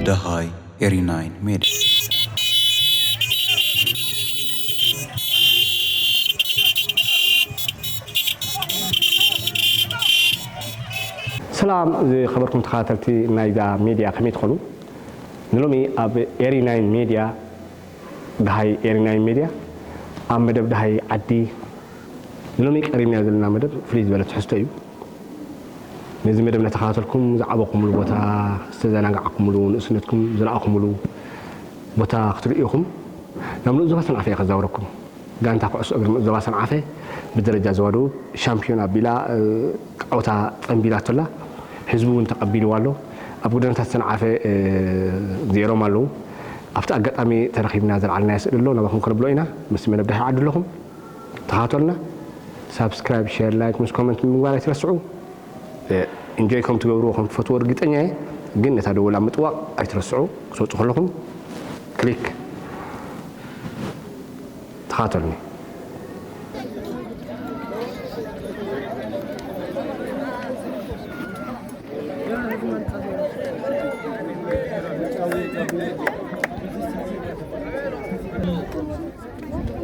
ደሃይ ኤሪ ናይን ሜድያ። ሰላም ዝኸበርኩም ተኸታተልቲ ናይዛ ሜድያ፣ ከመይ ትኾኑ? ንሎሚ ኣብ ኤሪ ናይን ሜድያ፣ ደሃይ ኤሪ ናይን ሜድያ፣ ኣብ መደብ ደሃይ ዓዲ ንሎሚ ቀሪብናዮ ዘለና መደብ ፍልይ ዝበለ ትሕዝቶ እዩ። ነዚ መደብ እናተኸታተልኩም ዝዓበኹምሉ ቦታ፣ ዝተዘናጋዕኩምሉ፣ ንእስነትኩም ዝረኣኹምሉ ቦታ ክትርእዩ ኢኹም። ናብ ንኡስ ዞባ ሰንዓፈ እየ ከዛውረኩም። ጋንታ ኩዕሶ እግሪ ንኡስ ዞባ ሰንዓፈ ብደረጃ ዞባ ደቡብ ሻምፒዮን ኣቢላ፣ እ፣ ዓወታ ጸንቢላቶ ኣላ። ህዝቢ እውን ተቐቢልዋ ኣሎ። ኣብ ጎደናታት ሰንዓፈ፣ እ፣ ዜሮም ኣለዉ። ኣብቲ ኣጋጣሚ ተረኺብና ዘልዓልናዮ ስእሊ ኣሎ፣ ናባኹም ከነብሎ ኢና። ምስቲ መደብ ደሃይ ዓዲ ኣለኹም። ተኸታተሉና። ሳብስክራይብ፣ ሼር፣ ላይክ ምስ ኮመንት ምግባር ኣይትረስዑ። እ፣ ኢንጆይ ከም ትገብርዎ ከም ትፈትዎ ርግጠኛ እየ። ግን ነታ ደወል ኣብ ምጥዋቕ ኣይትረስዑ። ክትወጹ ከለኹም ክሊክ ተኸታተሉኒ።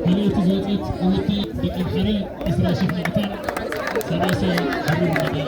ካልኦት ዝወፀት ውህቲ ደቂ ኣምሓረ ዕስራ ሽሕ ነጥቢ ሰላሳ ብሩር መዳልያ።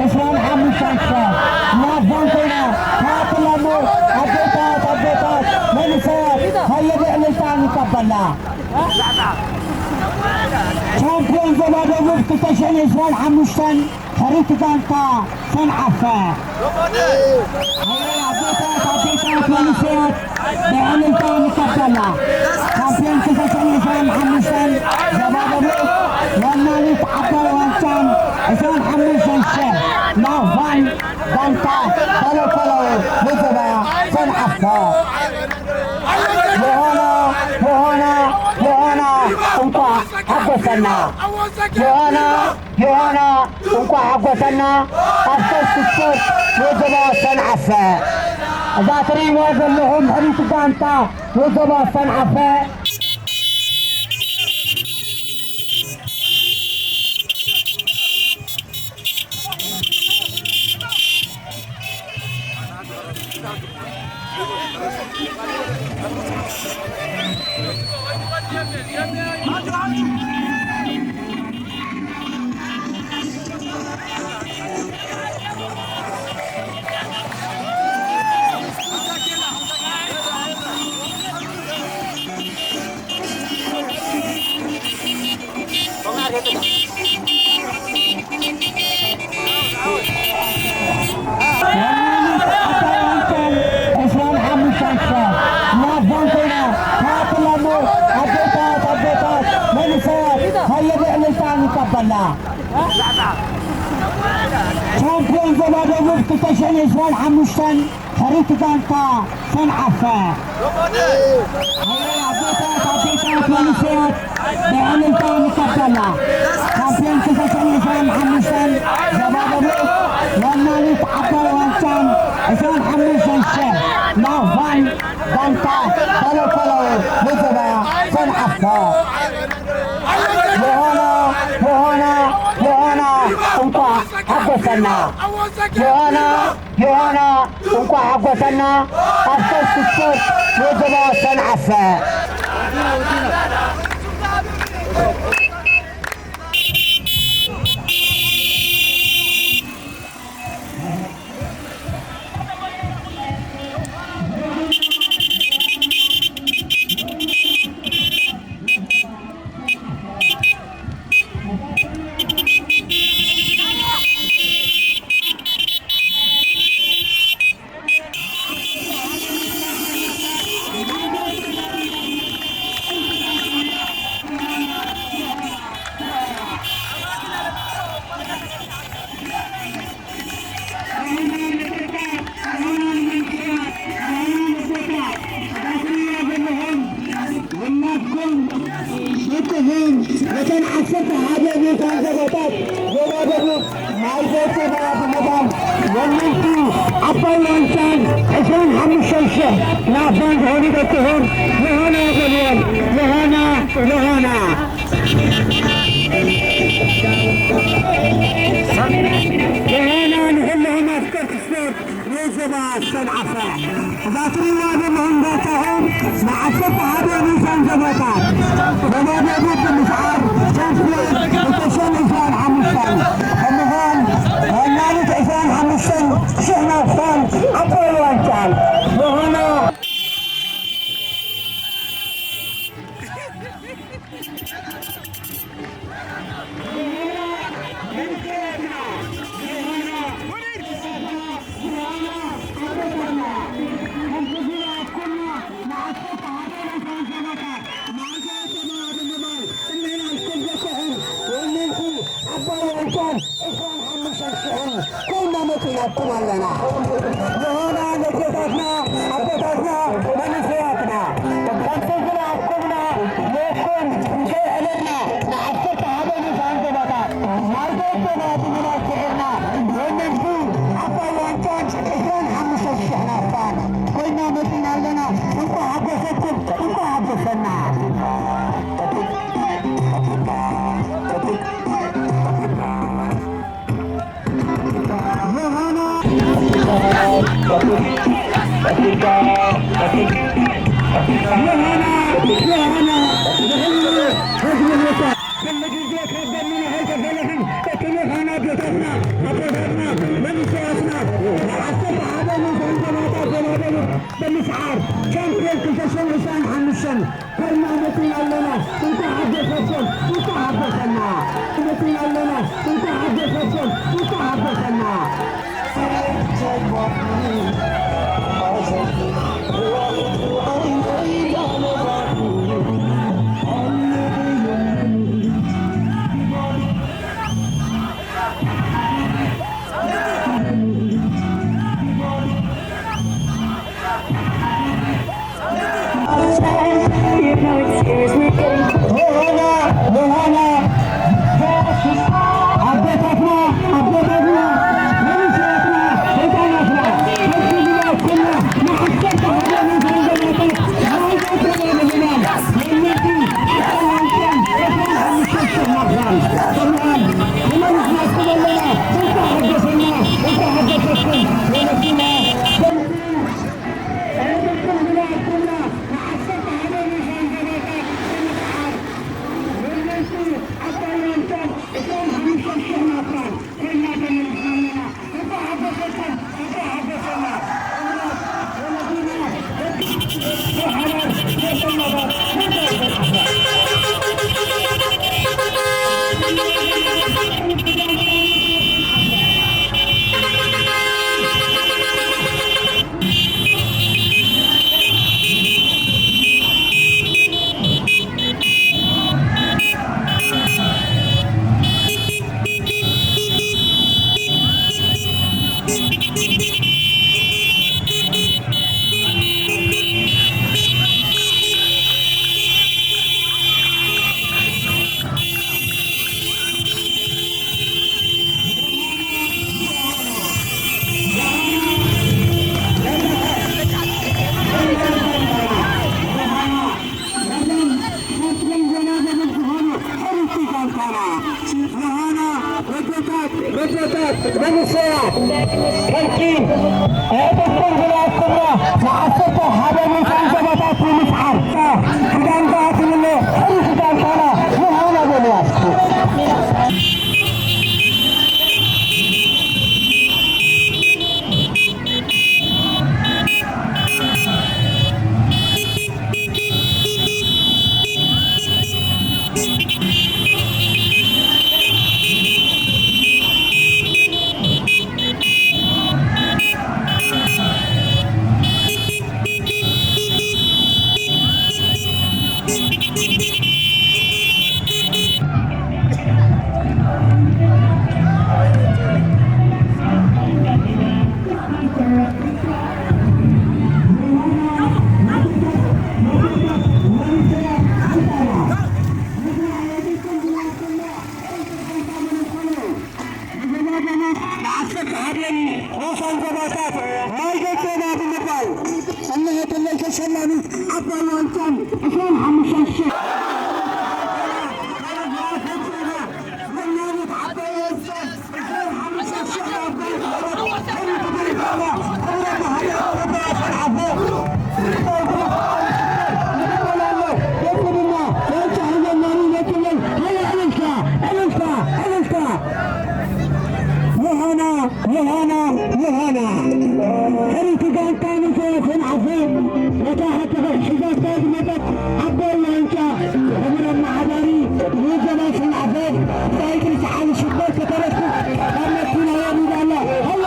ዕስራን ሓሙሽተን ሽሕ ናባን ኮይና ተኣትላ እሞ ኣዴታት፣ ኣቦታት፣ መንእሰያት ሃየ ብዕልልታ ንቀበላ። ቻምፒዮን ዞባ ደቡብ ክልተ ሽሕን ዕስራን ሓሙሽተን ሕርይቲ ጋንታ ሰንዓፈ። ኣቦታት፣ ኣዴታት፣ መንእሰያት ብዕልልታ ንቀበላ። ቻምፒዮን ክልተ ሽሕን ዕስራን ሓሙሽተን ዞባ ደቡብ ወናኒት ዓባይ ዋንጫን ዕስራን ሓሙሽተን ሽሕ ናባን ጋንታ በለኮሎ ንዞባ ሰንዓፈ። ዮሃና፣ ዮሃና፣ ዮሃና፣ እንኳዕ ሓጎሰና። ዮሃና፣ ዮሃና እንኳዕ ሓጎሰና። ኣብ ሶስት ስፖርት ወዘባ ሰንዓፈ። እዛ ትርእይዋ ዘለኹም ሕሪት ጋንታ ወዘባ ሰንዓፈ። ዕስራን ሓሙሽተን ሺሕ ናብ ባንኮና ተኣትለሞ ኣዴታት፣ ኣቦታት፣ መንእሰያት ሃየ ብዕልልታ ንቀበላ። ቻምፒዮን ዞባ ደቡብ ክልተ ሽሕን ዕስራን ሓሙሽተን ሕሪት ጋንታ ሰንዓፈ። ኣቦታት፣ ኣዴታት፣ መንእሰያት ብዕልልታ ንቀበላ። ቻምፒዮን ክልተ ሽሕን ዕስራን ሓሙሽተን ዞባ ደቡብ ወናኒት ዓባይ ዋንጫን ዕስራን ሓሙሽተን ሺሕ ናፋን ጋንታ በለኮሎ ንዞባ ሰንዓፈ። ዮሃና፣ ዮሃና፣ ዮሃና እንኳዕ ሓጎሰና። ዮሃና፣ ዮሃና እንኳዕ ሓጎሰና። ኣብ ሶስት ስፖርት ወዘባ ሰንዓፈ። ወናትኩም ብጽሑፍ ነተን ዓሰርተ ሓደ ሚእታን ዞባታት ዞባ ደቡብ ናይ ዘውጽእና ብምባል ወነንቲ ዓባይ ዋንጫን ዕስራን ሓሙሽተን ሽሕ ናፋን ዝኾኑ ደቅኹም ዮሃና በልዎም። ዮሃና፣ ዮሃና። ዮሃና ንኹልኹም ኣፍቀርቲ ስፖርት ንዞባ ሰንዓፈ። እዛ ትርእይዋ ዘለኹም ጋንታኹም ንዓሰርተ ሓደ ንኡሳን ዞባታት ዞባ ደቡብ ብምስዓር ቻምፒዮን ክልተ ሽሕን ዕስራን ሓሙሽተን ብምዃን ወናኒት ዕስራን ሓሙሽተን ሽሕ ናፋን ዓባይ ዋንጫን ዝኾነ ኮይና መጺናኩም ኣለና። ዮሃና ደሴታትና፣ ኣቦታትና፣ መንእሰያትና፣ ከምቲ ዝለኣኽኩምና ንእኩም ከይዕለልና ንዓሰርተ ሓደ ንኡሳን ዞባታት ማርገይቶና ብምናይ ስዒርና ወነንቲ ዓባይ ዋንጫን ዕስራን ሓሙሽተ ሽሕ ናፋን ኮይና መጺና ኣለና። እንኳዕ ሓጎሰኩም፣ እንኳዕ ሓጎሰና። ብምስዓር ቻምፒዮን ክልተ ሽሕን ዕስራን ሓሙሽተን ኮይና መፂና ኣለና። እንኳዕ ሓጎሰኩም፣ እንኳዕ ሓጎሰና። መፂና ኣለና። እንኳዕ ሓጎሰኩም፣ እንኳዕ ሓጎሰና። ዮሃና፣ ዮሃና፣ ኣብ ኣቦታት፣ መንእሰያት፣ ከምቲ ዕጥቅጥን ዝነበርኩምና ንዓሰርተ ሓደ ሚእቲ ኣንሰባታት ብምስዓር ክዳንካ ትምነ ሕሪ ክዳንካና ምሃና በልዋ። ንዓሰርተ ሓደን ንኡሳን ዞባታት ማይ ገጨና ብምባል እነሀ ተለይ ተሸላሚ ዓባይ ዋንጫን ዕስራን ሓሙሽተን ሽሕ ዮሃና፣ ዮሃና፣ ዮሃና። ሕሪቲ ጋንታ ንሰ ከነዓፈ ነታ ሃተፈ ሒዛቶ ዝመጸት ዓባይ ዋንጫ ብሕቡር ኣመሓዳሪ ንዞባ ሰንዓፈ ብሳይክል ሰዓቢ ሽበር ከተረክብ ካብ መኪና ወሪዳ ኣላ። ሃሎ።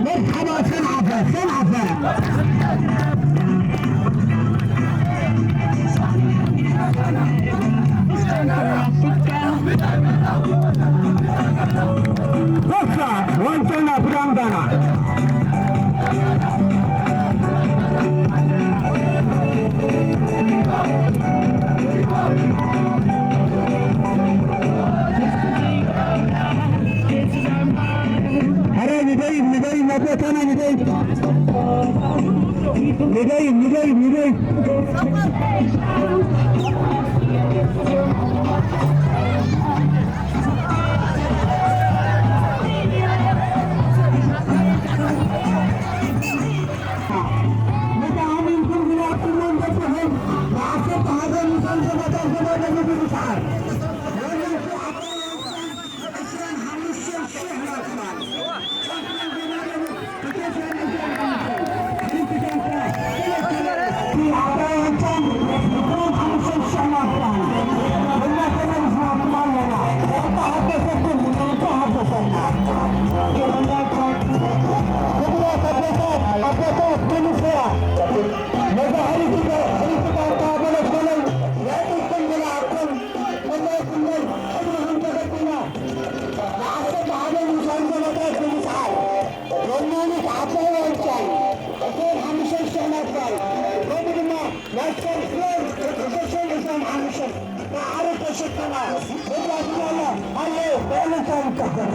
መርሓባ ሰንዓፈ፣ ሰንዓፈ። በቃ ዋንጫና ብዳንጋና። ኧረ ንደይብ፣ ንደይብ፣ ኣቦታና ንደይብ። ንደይብ፣ ንደይብ፣ ንደይብ። ወናኒት ዓባይ ዋንጫን ዕስራን ሓሙሽተን ሽሕ ነጥባን ከምኡ ድማ ናይ ስፖርት ፍሎር ክልተ ሽሕን ዕስራን ሓሙሽተን ማዕረ ተሸከማ። መድረኽ ፊናለ ኣሎ። ብዕልልታ ንቀበላ።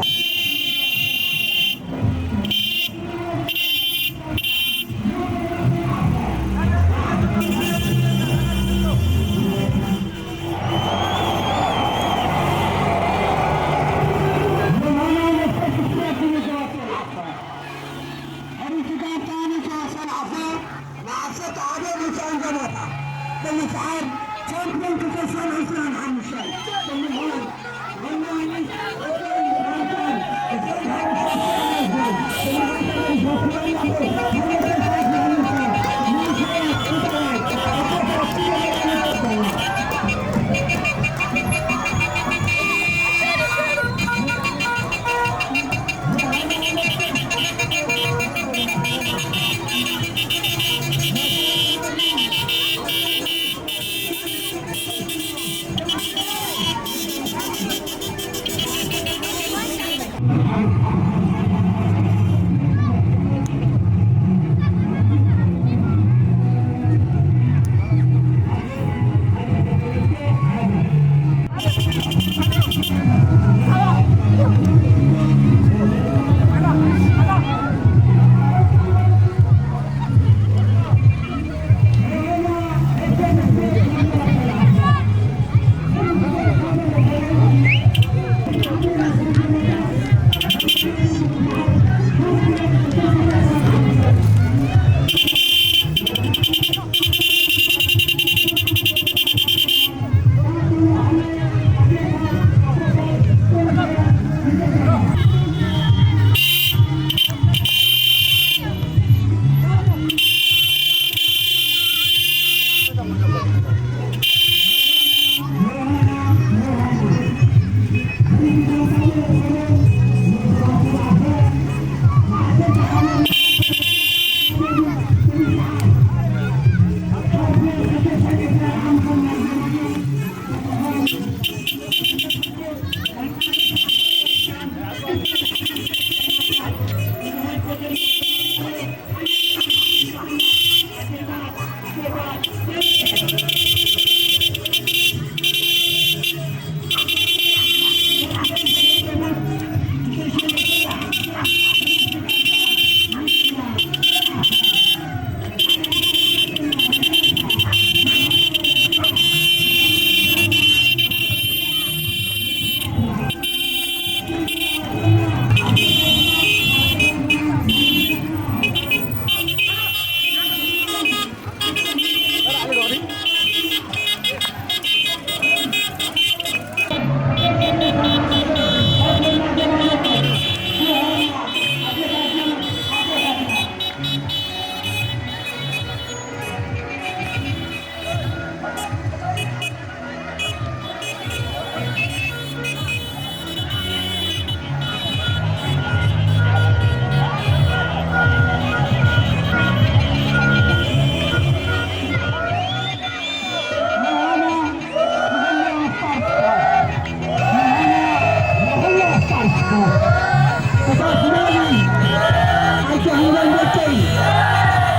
ኣይትሕምበል ደቀይ፣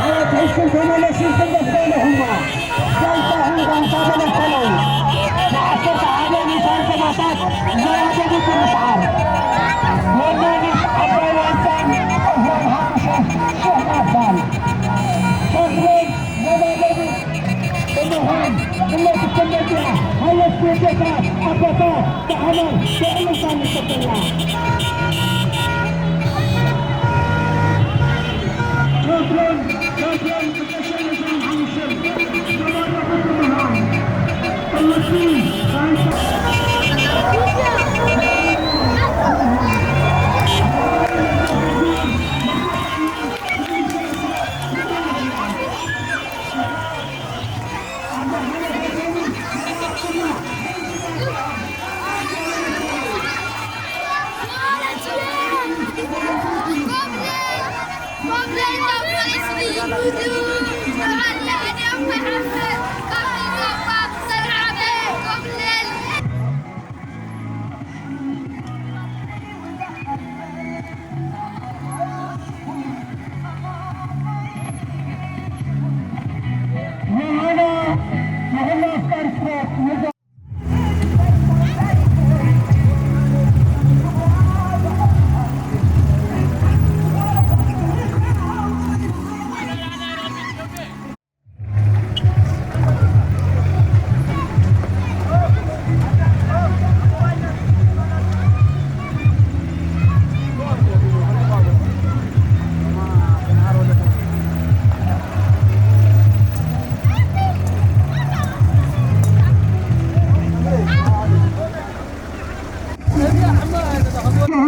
ዓወት ሒዝኩም ተመለሱ፣ ክንደስ በይለኹማ። ጋንታኹም ጋንታ መለኸለይ። ንዓሰርተ ሓደ ሚእታን ጸባታት ዘራገቡ ብምስዓር፣ ወናኒት ዓባይ ዋንጫን እዞም ሓሙሽተ ሽሕ ናባን ሸፍሬን ዘራገቡ ብምዃን፣ እነትከመጃ ሃለፍ ቤተታ ኣቦታ ብዓመር ብዕልልታ ንቀበላ። ቻምፒዮን፣ ቻምፒዮን፣ ብቀሸን ዕስራን ሓሙሽተን ተመረቑ ብምዃን፣ እምርቲ ባይታ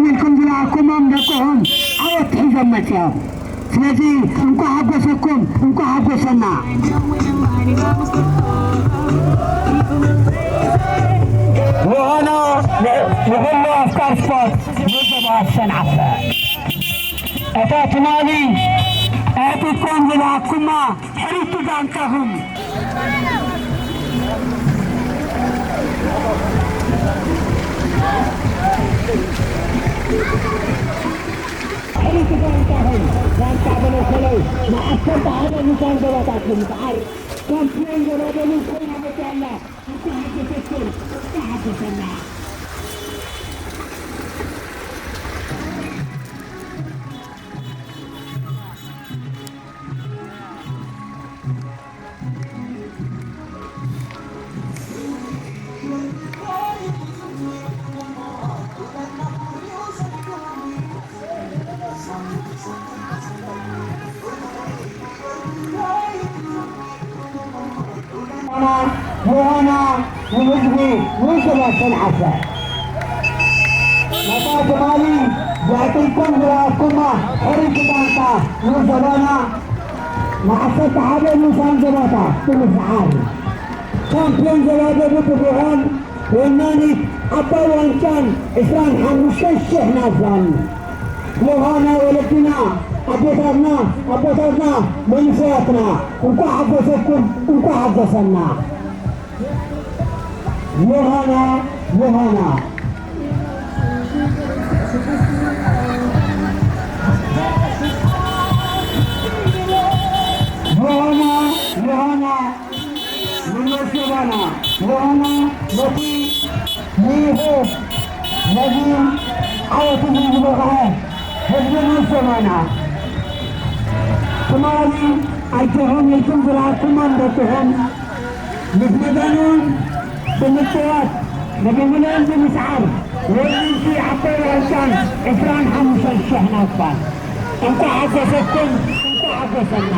ኢልኩም ዝለኣኩሞም ደቅኹም ዓወት ሒዞም መፅዮም። ስለዚ እንኳዕ ሓጎሰኩም፣ እንኳዕ ሓጎሰና። ምዃኑ ንኹሉ ኣፍቃር ስፖርት ንዘባት ሰንዓፈ። እታ ትማሊ ኣዕጢጥኩም ዝለኣኩማ ሕርይቲ ጋንታኹም። ሕርይቲ ጋንታኹም ጋንታ በለኮለይ ንዓሰርተ ሓደ ሚእታን ዶላራት ብምስዓር ሻምፒዮን ዘባደሉ ኮይና መፅያ ኣላ። እንኳዕ ሓጎሰኩም፣ እንኳዕ ሓጎሰና። ዮሃና ንህዝቢ ንሰባት ሰንዓፈ። ነታ ትማሊ ብዕጥንኩም ዝረኣኩማ ሕርይቲ ጋንታ ንዘባና ንዓሰርተ ሓደ ንኡሳን ዞባታት ብምስዓር ቻምፒዮን ዘባደቡ ብምዃን ወናኒት ዓባይ ዋንጫን ዕስራን ሓሙሽተን ሽሕ ናስራን ዮሃና ወለድና ኣቦታትና ኣቦታትና መንእሰያትና እንኳዕ ሓጎሰኩም እንኳዕ ሓጎሰና። ዮሃና ዮሃና ዮሃና ዮሃና ንመዝገባና ዮሃና ነቲ ንኢኹ ነዚ ዓወት እዚ ዝበቕዐ ህዝቢ ንሰማና ትማሊ ኣይትኾን ኢልኩም ዝረኣኩሞም ደቅኹም ምስ መዛኑን ብምጥዋት ንብምልኦም ብምስዓር ወይንቲ ዓባይ ዋንጫን ዕስራን ሓሙሽተን ሽሕ ናስባን። እንኳዕ ሓጎሰኩም፣ እንኳዕ ሓጎሰና።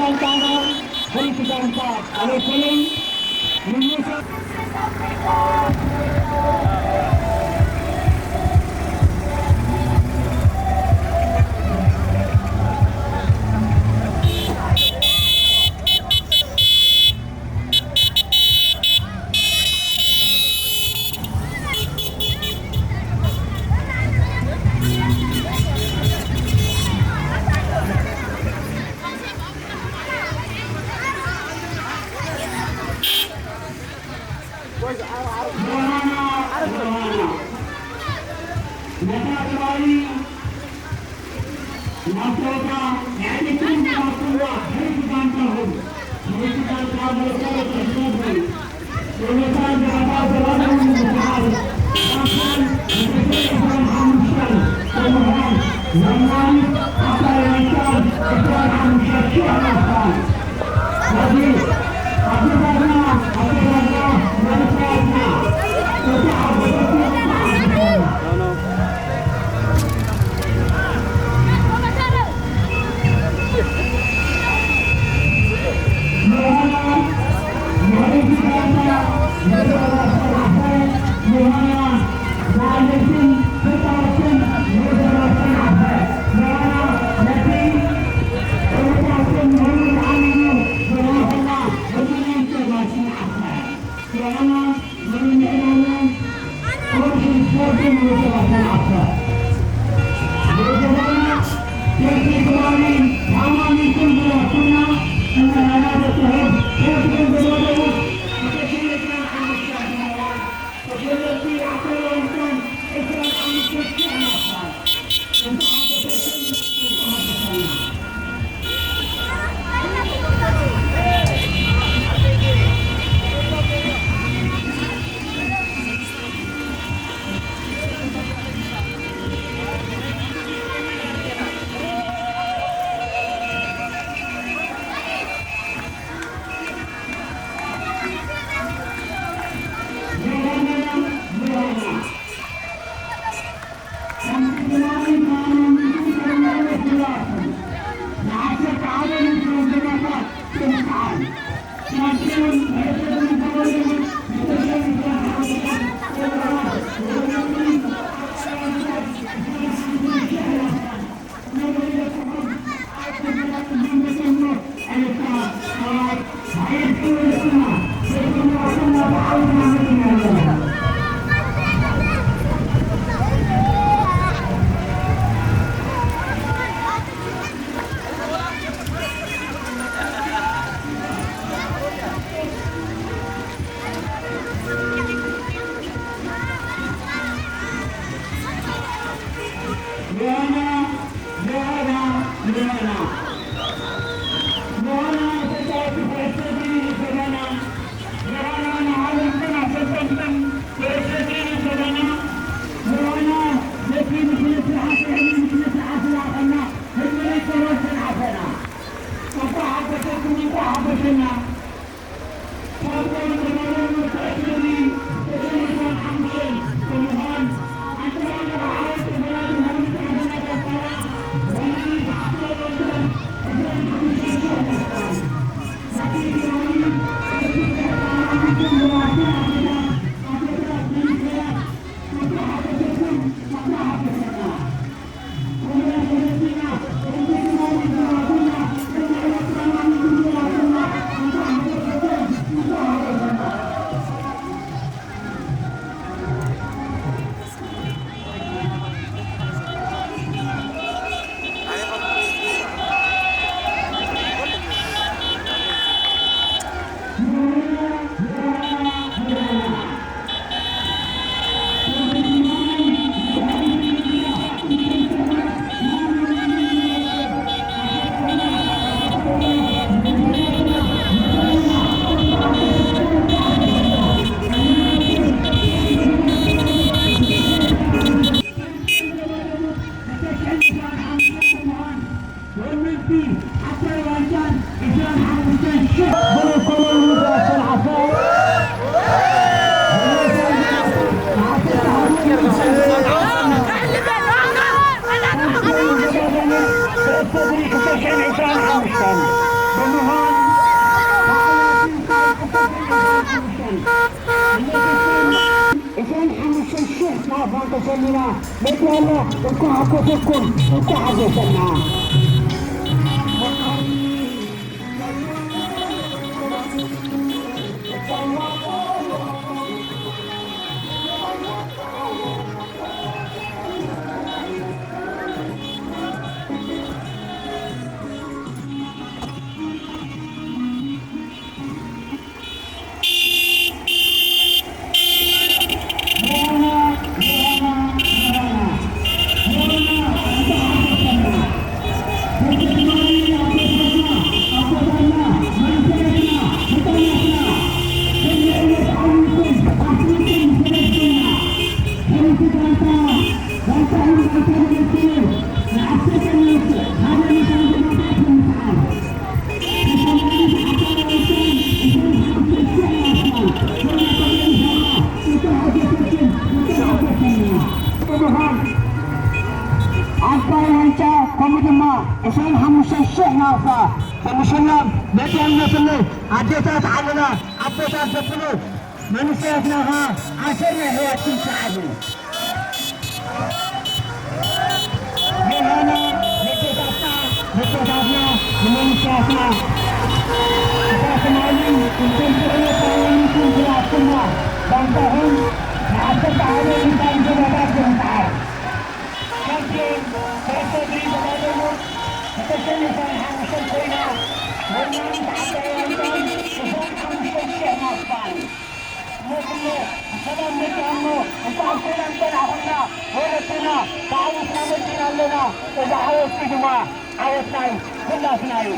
ጋንታና፣ ክልተ ጋንታ ኣበኮለይ ምምሳ ዮሃና፣ ዮሃና፣ ዮሃና፣ ዮሃና ተጻዋቲ ኩዕሶ እግሪ ጀበና፣ ዮሃና ንዓለም ግን ኣሰልጠንትን ኩዕሶ እግሪ ጀበና፣ ዮሃና ነቲ ንስነ ስርዓት ልዕሊ ንስነ ስርዓት ዝላኸና ህዝብና ጸሎት ዝለኣኸና። እንኳዕ ሓጎሰኩም፣ እንኳዕ ሓጎሰና። ሚና መኪያና እንኳዕ ሓጎሰኩም፣ እንኳዕ ሓጎሰና። ዓባይ ዋንጫ ከምኡ ድማ ዕስራን ሓሙሽተን ሽሕ ናቕፋ ብምሽላም መፅኣና ዘሎ ኣዴታት ዓድና፣ ኣቦታት ዘብሉ መንእሰያትና ኸዓ ዓሰር ናይ ሕይወትኩም ሰዓት እዩ። ዮሃና፣ ደቀታትና፣ ደቀታትና፣ ንመንእሰያትና፣ እታ ትማሊ እንተንትዕሎ ታወኒኩም ዝለኣኹማ ባንታኹም ንዓሰርተ ሓደ ሚእታን ዞባታት ብምስዓር፣ ሻምፒዮን ኩዕሶ እግሪ ዘዳለወት ዝተሸነፈ ሓሙሽተ ኮይና፣ ወናኒት ዓባይ ዋንጫን ዕስራን ሓሙሽተን ሽሕ ናቕፋን። እሞ ኩሉ ብሰላም መጻእሞ፣ እንኳዕ ብሰላም ጸናሕኹምና ወለድና፣ ብዓወትና መጺእና ኣለና። እዚ ዓወት እዚ ድማ ዓወት ናይ ኩላትና እዩ።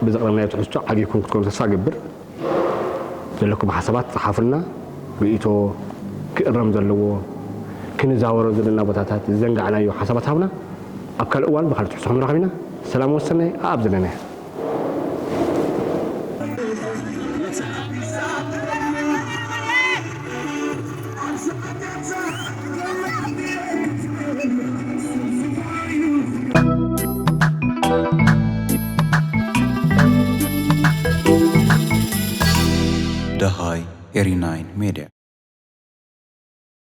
ብዘቕረብናዮ ትሕዝቶ ዓጊብኩም ክትኮኑ ተስፋ እገብር። ዘለኩም ሓሳባት ጸሓፉልና። ርእይቶ ክእረም ዘለዎ፣ ክንዛወሮ ዘለና ቦታታት ዝዘንጋዕናዮ ሓሳባት ሃቡና። ኣብ ካልእ እዋን ብኻልእ ትሕዝቶ ክንራኸብ ኢና። ሰላም ወሰናይ ኣብ ዘለናዮ። ደሃይ ኤሪ ናይን ሜድያ።